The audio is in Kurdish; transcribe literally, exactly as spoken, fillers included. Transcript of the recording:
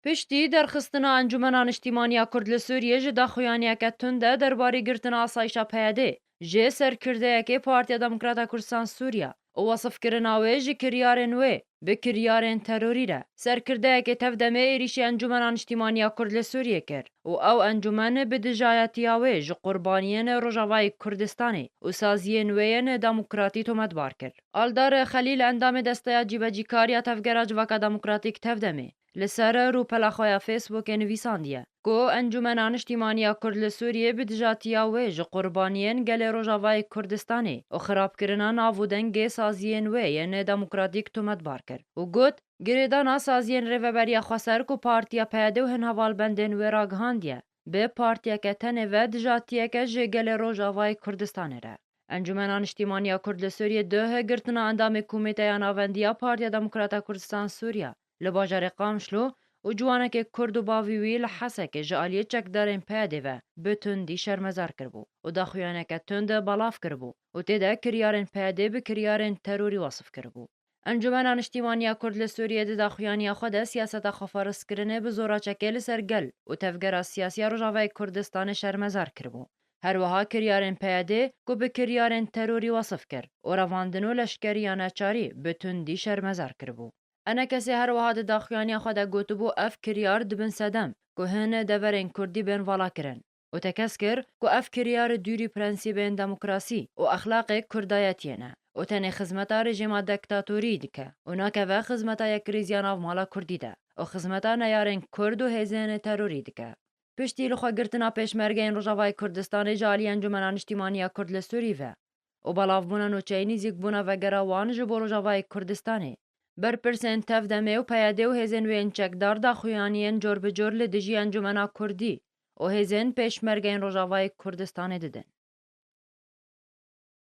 Piştî derxistina Encûmena Niştîmaniya Kurd li Sûriyê ji daxuyaniyeke tund de derbarê girtina asayişa P Y D'ê ji serkirdeyekê Partiya Demokrata Kurdistan Sûriya û wesifkirina wê ji kiryarên wê bi kiryarên terorî re, serkirdeyekê tevdemê êrîşî Encûmena Niştîmaniya Kurd li Sûriyê kir û ew encûmen bi dijayetiya wê ji qurbaniyên Rojavayê Kurdistanê û saziyên wê yên demokratî tometbar kir. Aldar Xelîl, endamê Desteya Cîbecîkariya Tevgera Civaka Demokratîk Tevdemê, li ser rûpela xwe ya Facebookê nivîsandiye ku Encûmena Niştîmaniya Kurd li Sûriyê bi dijatiya wê ji qurbaniyên gelê Rojavayê Kurdistanê û xirabkirina nav û dengê saziyên wê yên demokratîk tometbar kir û got, girêdana saziyên Rêveberiya Xweser ku Partiya P Y D û hin hevalbendên wê ragihandiye, bi partiyeke tenê ve dijatiyeke ji gelê Rojavayê Kurdistanê re. Encûmena Niştîmaniya Kurd li Sûriyê duh girtina endamê Komîteya Navendî ya Partiya Demokrata Kurdistan Sûriya li bajarê Qamşlo û ciwanekê Kurd û bavî wî li Hesekê ji aliyê çekdarên P Y D'ê ve bi tundî şermezar kiribû û daxuyaneke tund belav kiribû û tê de kiryarên P Y D'ê bi kiryarên terorî wesif kiribû. Encûmena Niştîmaniya Kurd li Sûriyê di daxuyaniya xwe de siyaseta xweferzkirinê bi zora çekê li ser gel û tevgera siyasî ya Rojavayê Kurdistanê şermezar kiribû. Her wiha kiryarên P Y D'ê ku bi kiryarên terorî wesif kir û revandin û leşkeriya neçarî bi tundî şermezar kiribû. Enekesê her wiha di daxuyaniya xwe de gotibû, ev kiryar dibin sedem ku hin deverên Kurdî bên valakirin û tekez kir ku ev kiryar dûrî prensîbên demokrasî û exlaqê Kurdayetiyê ne û tenê xizmeta rejîma diktatorî dike û nakeve xizmeta yekrêziya navmala Kurdî de û xizmeta neyarên Kurd û hêzên terorî dike. Piştî li xwe girtina pêşmergeyên Rojavayê Kurdistanê ji aliyê Encûmena Niştîmaniya Kurd li Sûrî ve û belavbûna nûçeyî nîzîkbûna vegera wan ji bo Rojavayê Kurdistanê, berpirsên Tevdemê û P Y D û hêzên wê yên çekdar daxuyaniyên cor bi cor li dijî Encûmena Kurdî û hêzên pêşmergeyên Rojavayê Kurdistanê didin.